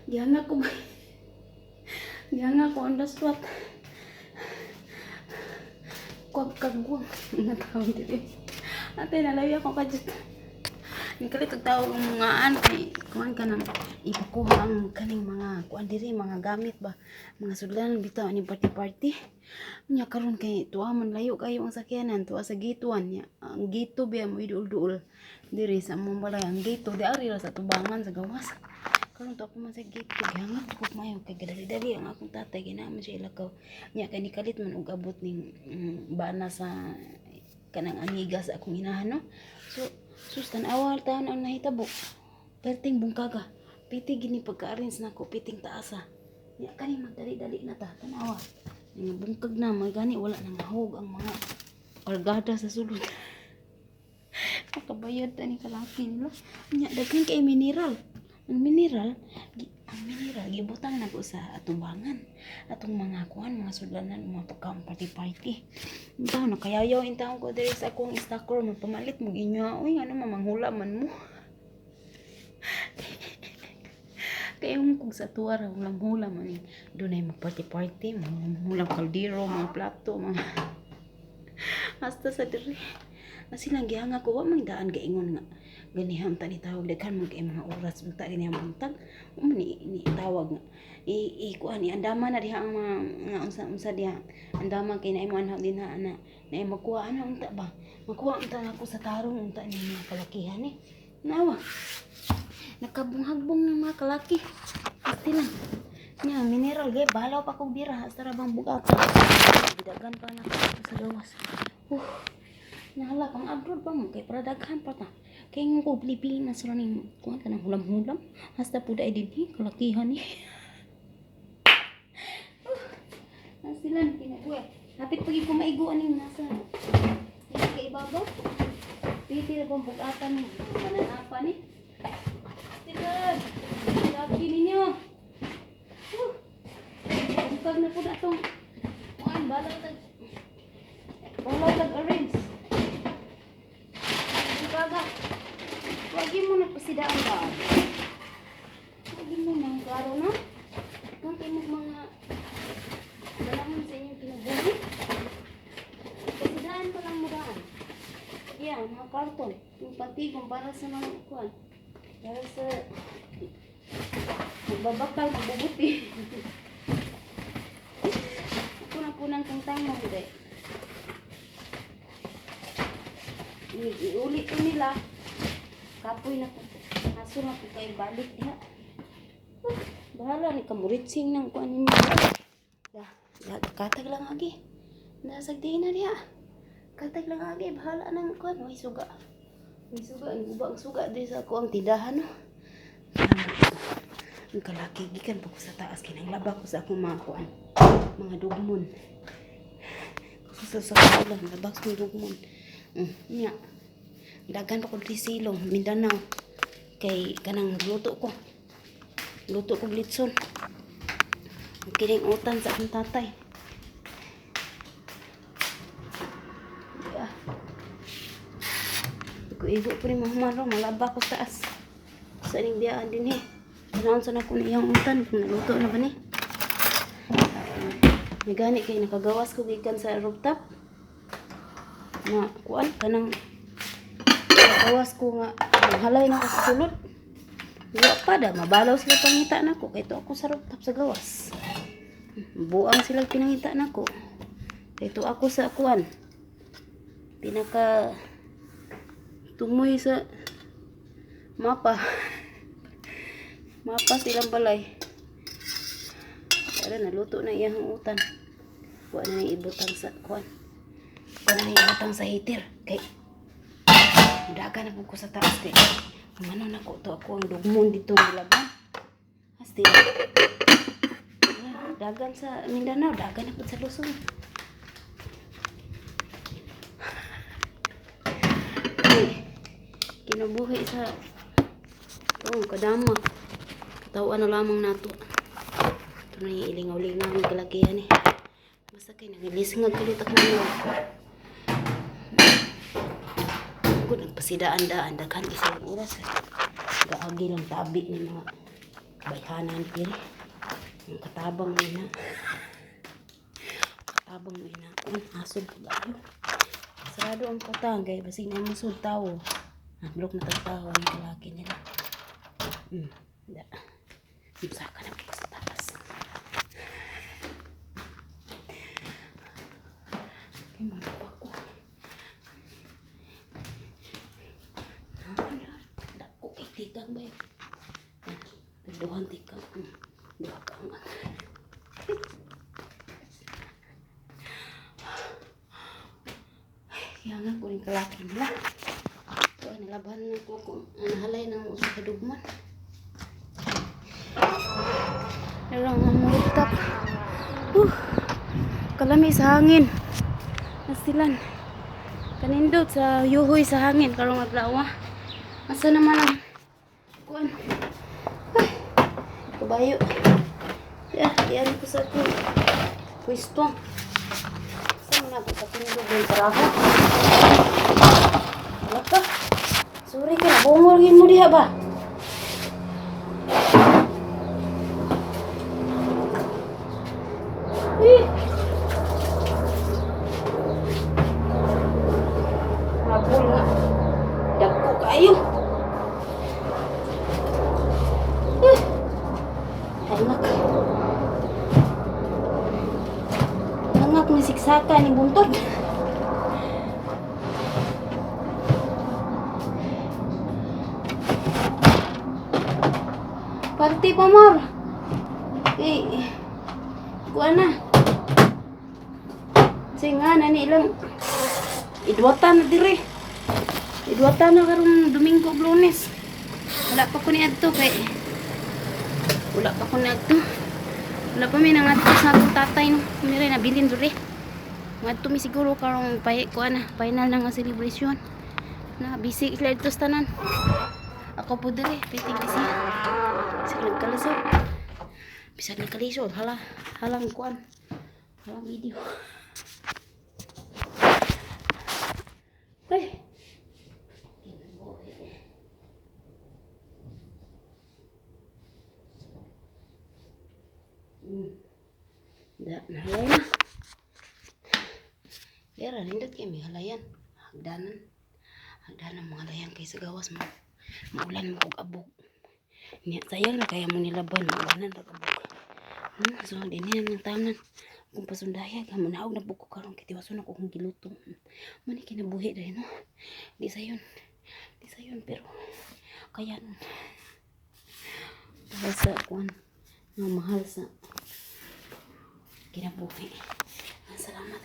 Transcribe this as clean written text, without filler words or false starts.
Gihanga ko ba? Gihanga ko on the spot. Kuwag kagwang. Nga tawag diri. Ate, nalawi ako kadyot. Nikalit og tawag ang mga an kay kuan ka nang ipakuha ang kaning mga kuan diri, mga gamit ba, mga sudlanan bitaw ani party party. Nya karon kay tuwa man, layo kayo ang sakyanan, tuwa sa gate 1. Nya ang gate 2 biya mo duol-duol diri sa among balay. Ang gate 2 di ari ra sa tubangan sa gawas. Karon tuwa pa man sa gate 2. Gihangat ko maayo kay gadali-dali ang akong tatay, ginaman siya ilakaw. Nya kay nikalit man og abot ning bana sa kanang amiga sa akong inahan, no. So sus, tan-awa taon ang nahitabo. Perting bungkaga. Piti gini pagka-arrange nako, piting taasa. Nya kani magdali-dali na ta, tan-awa. Nga bungkag na may gani wala nang mahog ang mga kargada sa sulod. Makabayad ta ni kalaki nila. Nya daghan kay mineral. Ang mineral gibutang nako sa atubangan. Atong mga kuan, mga sudlanan, mga pagkaon party party. Intaw nakayayaw intaw ko diri sa akong stock room, pamalit mo inyo. Uy, ano manghula man mo. Kaya mo kung sa tuwa ra hulam-hula man ni. Dunay mag party party, mga hulam kaldero, mga plato, mga hasta sa diri. Asi lang gihanga ko, wa man daan gaingon nga ganiham ta ni tawag, daghan man kay mga oras unta gani ang buntag. Wa man ni tawag nga i kuan, i andama na diha ang mga nga unsa unsa diha andama kay naimo anha din ha ana na makuha ana unta ba, makuha unta nako sa tarong unta ni mga kalakihan ni. Nawa nakabunghagbong ng mga kalaki. Asti lang nya mineral gay balaw pa kog bira hasta ra bang bugata. Gidagan pa na sa gawas. Nahala pang abroad pa mo kay para daghan pa ta. Kay ng ko Pilipinas ra ning kuan kanang hulam-hulam hasta pud ay dinhi kalakihan ni. Nasilan kinabuhi. Hapit pagi ko maigo aning nasa kay ibabaw. Piti ra bang bugatan ni mananapa ni. Silan. Laki ninyo. Bungkag na po na itong kuan, balaw tag arrange. Bungkaga. Wagi mo na pasidaan ba? Wagi mo na, klaro na. Kung kayo mga dalaman sa inyong kinabuhi. Pasidaan pa lang mo daan. Yan, mga karton. Yung pantigong para sa mga kuan. Para sa magbabakal, magbubuti. Ako na punang kang tama, hindi. Iulit ko nila. Kapoy na ko. Aso na ko kayo balik diha. Bahala ni kamuritsing ng kuan ninyo. Da, da, katag lang agi. Nasag di na diha. Katag lang agi, bahala nang kuan. Uy, suga. Uy, suga. Ang guba ang suga di sa ako ang tindahan, no. Ang kalaki, gikan pa ko sa taas, kinanglaba ko sa akong mga kuan. Mga dugmon. Sa lang, labak kong dugmon. Nya. Dagan pa ko diri silong, Mindanao. Kay kanang luto ko. Luto ko litson. Ang kining utan sa akong tatay. Yeah. Igo-igo po ni mga malaba ko sa taas. Sa ning biyaan din eh. Kanaon sa na ko na iyang utan kung naluto na ba ni. May gani kay nakagawas ko gikan sa rooftop. Na kuan kanang nagawas ko nga halay na ko sa sulod. Wa pa da mabalaw sila pangita nako kay to ako sa rooftop sa gawas. Buang sila pinangita nako. Kay to ako sa kuan. Pinaka tumoy sa mapa. Mapa silang balay. Pero naluto na iyang utan. Wa na ibutang sa kuan. Wa na ibutang sa heater. Kay daga na po ko sa taas kay ano na ko to ako ang dugmon dito nilaban. Asti. Dagan sa Mindanao, dagan na po sa Luzon. Ay, kinabuhi sa oh, kadama. Katawan na lamang nato. Ito na yung ilingaw-lingaw ng kalakihan eh. Basta kay nangilisngag kalit ako nila. Good, nagpasidaan-daan. Daghan isang oras eh. Gaagi lang tabi ni mga Bayhanan diri. Ang katabang mo na. Katabang mo na. Kung asog kabayo. Sarado ang kutang kay basig na musod tawo. Blok na tao ang kalaki nila. Da. Saka na ko sa taas. Kay mga ko. Dako kay tikang ba? Duhan tikang. Duha ka ang. Kaya nga ko rin kalaki nila. Ito ay nilaban na ko kung nahalay ng usa ka dugman. Pero ang rooftop. Kalami sa hangin. Nasilan. Kanindot sa yuhoy sa hangin karong adlaw. Asa naman ang kuan. Ay, kabayo. Ya, diyan ko sa akong pwesto. Saan mo na ako sa tindog ng traho? Wala ka. Sorry ka, nabungol mo diha ba? Eh. Habol nga. Dagko kayo. Eh. Hangak. Hangak ni siksaka ni buntot. Party pa more. Eh, kuha na. Kasi nga, nani ilang idwata na dire. Idwata na karong Domingo ug Lunes. Wala pa ko ni adto kay wala pa ko ni adto. Wala pa mi nangadto sa akong tatay no. Mira nabilin dire. Ngadto mi siguro karong pay kuha na, final na nga celebration. Na busy sila dito sa tanan. Ako po dire, pitig siya. Bisag nagkalisod. Bisag nagkalisod, hala, halang kuan. Halang video. Ay. Da, nahalay na. Pero nindot kay may halayan. Hagdanan. Hagdanan mga halayan kay sa gawas mo. Maulan mo og abog. Niya sayang na kaya mo nilaban, maulanan pag abog. So dinhi na ng tanan. Kung pasundaya ka mo naog na buko karon kay tiwason ako kung giluto. Mani kinabuhi dai no. Di sayon. Di sayon pero kaya nun. Para sa kuan nga mahal sa kinabuhi. Salamat.